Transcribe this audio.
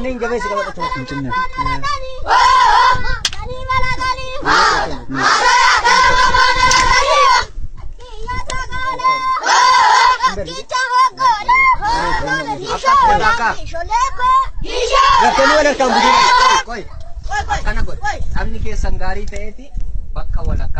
Inni jabeessi qabadha. Finfinnee. Gartanii wal harkaan butuu. Qoy. Akkana godhi. Sabni keessan gaarii ta'eeti bakka walakkaa.